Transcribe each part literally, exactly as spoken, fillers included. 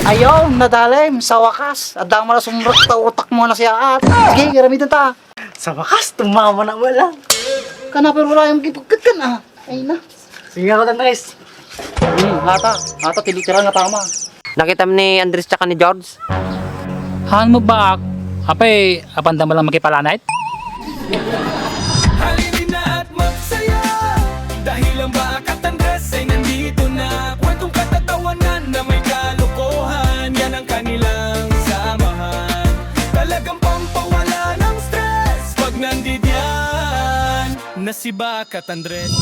Ayaw, nadalem, sa wakas. Adda man a sumrek ta utak mo na siya at. Sige, iramiden ta. Sa wakas, tumama na mo lang. Kana pero wala yung kipagkat kan, ah. Ay na. Sige nga, Andres. Hmm, ata, ata, tilitira nga tama. Nakitam ni Andres tsaka ni George? Haan mo baak? Apay, apanda mo lang makipalanit? Halina at magsaya, dahil ang Baak at Andres ay nandito na. Kwentong katatawanan na may kalokohan, yan ang kanilang samahan. Talagang pampawala ng stress pag nandidiyan na si Baak at Andres.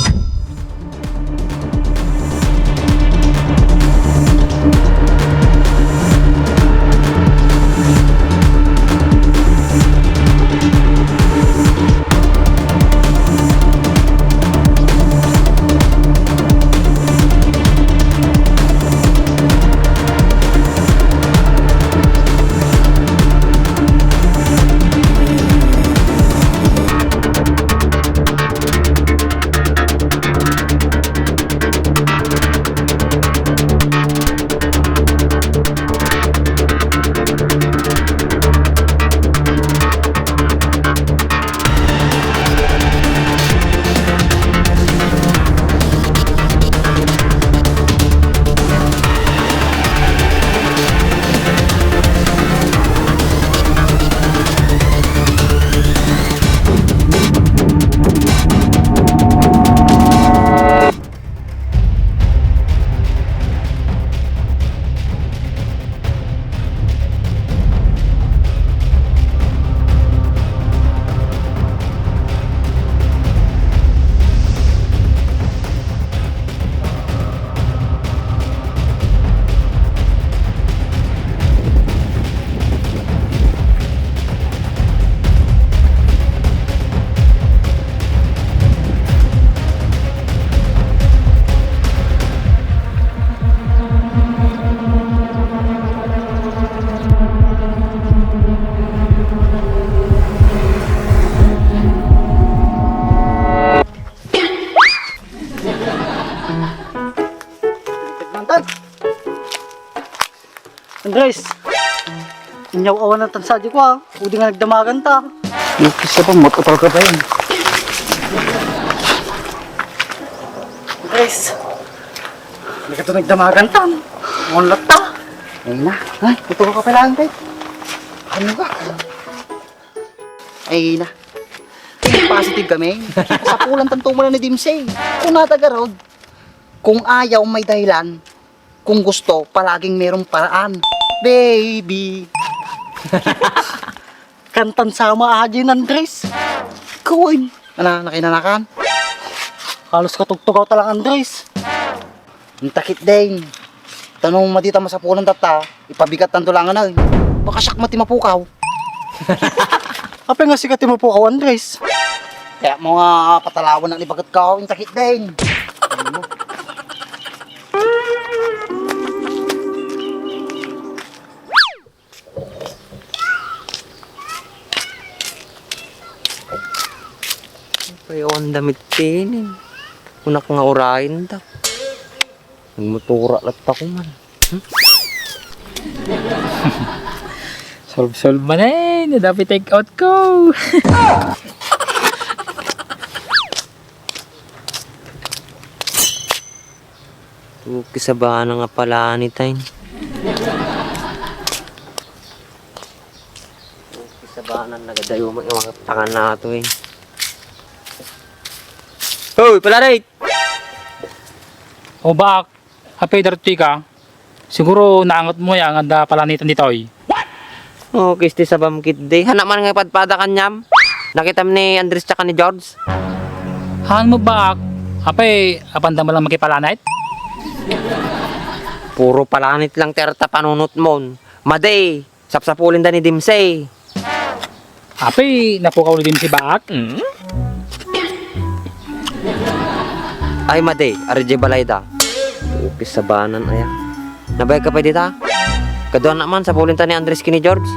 Mantag! Andres, inyaw awan ang tansa di ko, ah. Pwede nga nagdamagan ta. Yung kisa pa, matutal ka pa yun. Andres, hindi ka to nagdamagan ta. Unlat ta. Ayun na. Ay, ito ka pa lang, Pet. Ano ka? Ay na. Positive kami. Sapulan tanto mo lang ni Dimsey. Kung natagarod, kung ayaw may dahilan, kung gusto, palaging merong paraan. Baby. Kantan sama aja ni Andres. Kuin. Ana, nakinanakan. Halos katugtugaw ta lang, Andres. Intakit din. Tanong mo dita masapulan tatta, ipabigat tanto lang na. Baka siak mati mapukaw. Apay nga siak ti mapukaw, Andres? Kaya mo nga patalawan ang ibagat ka, intakit din. Payawan damit tinin. Kunak nga urayen da. Nagmotora latta ko man. Hmm? Solve-solve man eh. Nadapi take out ko. Tukisabanan nga pala ni Tay. Tukisabanan nagadayo mo yung mga tangan na ito eh. Hoy, palarit! O bak, apay darti ka? Siguro naangot mo ya nga da palanitan ditoy. Oh, kisti sa bamkit di. Hana man nga ipadpada kanyam. Nakitam ni Andres tsaka ni George. Haan mo baak? Apay, apanda mo lang makipalanit? Puro palanit lang ti arta panunot mon. Madi, sapsapulin da ni Dimsey. Apay, napukaw ni Dimsey baak? Mm? Ay, madi, ari di balay da. Upis sa banan, aya. Nabayag ka pa dita? Kaduan na man, sapulin ta ni Andres kini George.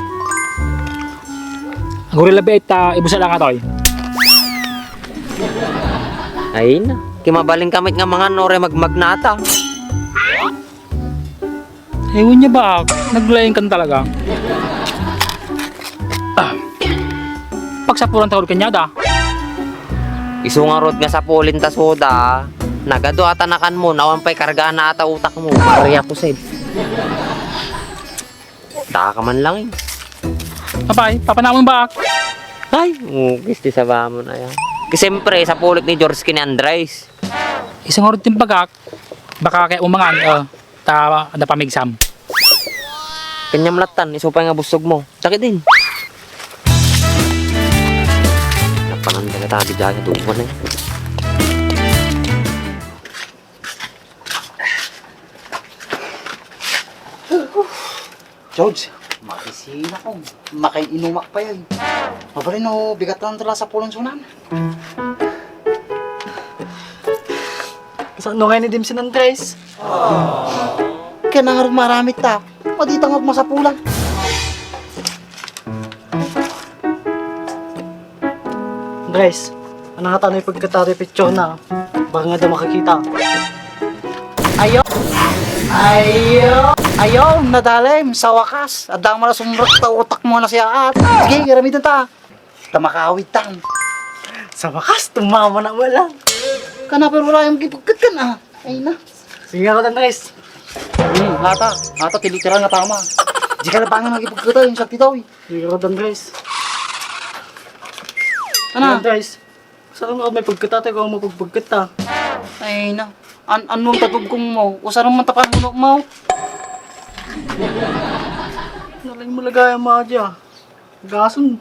Aguri labi ay ta, ibusa lang atoy. Ay na, kimabalin kamit nga mangan, ore magmagnata. Ewan niya ba, naglaing kan talaga. Ah. Pagsapulan ta kaniada. Isu ngarud nga sapulin ta soda, nagadu ata nakanmo, awan pay kargana ata utakmo. Maria Jose. Taka man lang eh. Apay, papanamon ba? Ay, mukis ti sabamon aya. Siyempre, sapulik ni George ken ni Andres. Isu ngarud ti bagak, baka kayatmo mangan, ah, ta, da pamigsam. Kaniam lattan, isu pay nga busogmo. Takidin. Napanan daga tabi dyan, duwan eh. George, makisina ko. Makainumak pa yan. Mabalin no, bigat lang tala sa pulong sunan. Kasano nga ni Dim si Andres? Kaya na nga maramit ta. Pwede ta nga masapulan. Andres, ano nga tanay pagkatari picture na? Baka nga da makakita. Ayo! Ayo! Ayo! Nadalem! Sa wakas! Adda mo na sumrek ta utak mo na siya at. Sige, garamitan ta. Ta makawid tan. Sa wakas, tumama na wala. Kana pero wala yung gipagkat kan ah. Ay na. Sige nga, Andres. Hmm, ata. Ata, tilitira nga tama. Di ka labangan ang gipagkat yung sakti daw eh. Sige nga, Andres. Ano? Andres. Saan nga may pagkatata ko ang mapagpagkata? Ay na. An anong tatugkong mo? Usa naman tapan mo mo. Naling malagaya mo dyan. Gason.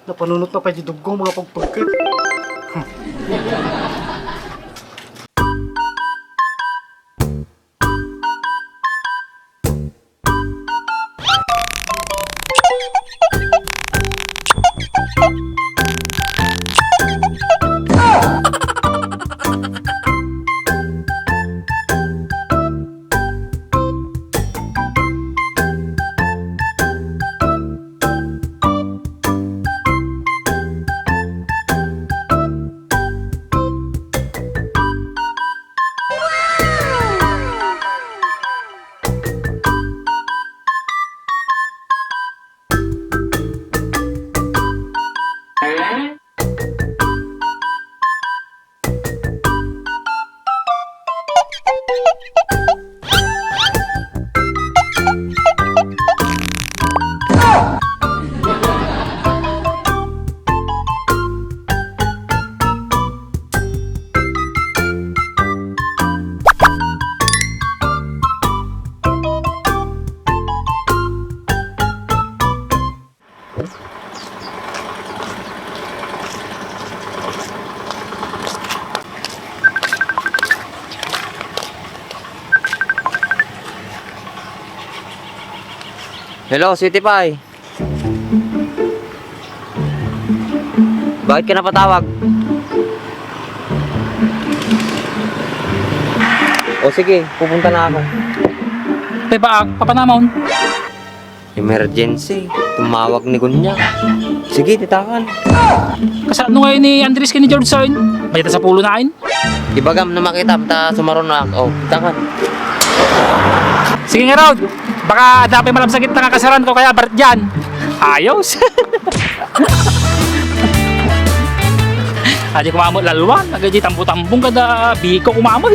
Napanunot na pa di dugong mga pagpagkat. Hello, Sweetie Pie. Bakit ka napatawag? O sige, pupunta na ako. Te, Baak, papanamon. Emergency. Tumawag ni Gunya. Sige, titakan. Kasano ngayon ni Andres ken ni George sain? May ta sa pulo na. Ibagam no makitam ta sumarunak. O, titakan. Sige nga, Rod. Baka adda pay malabsagit nga kasaran ko kaya Bart dyan. Ayos. Adi kumamo lalwan. Agadi tambo-tambong kada biko kumamo.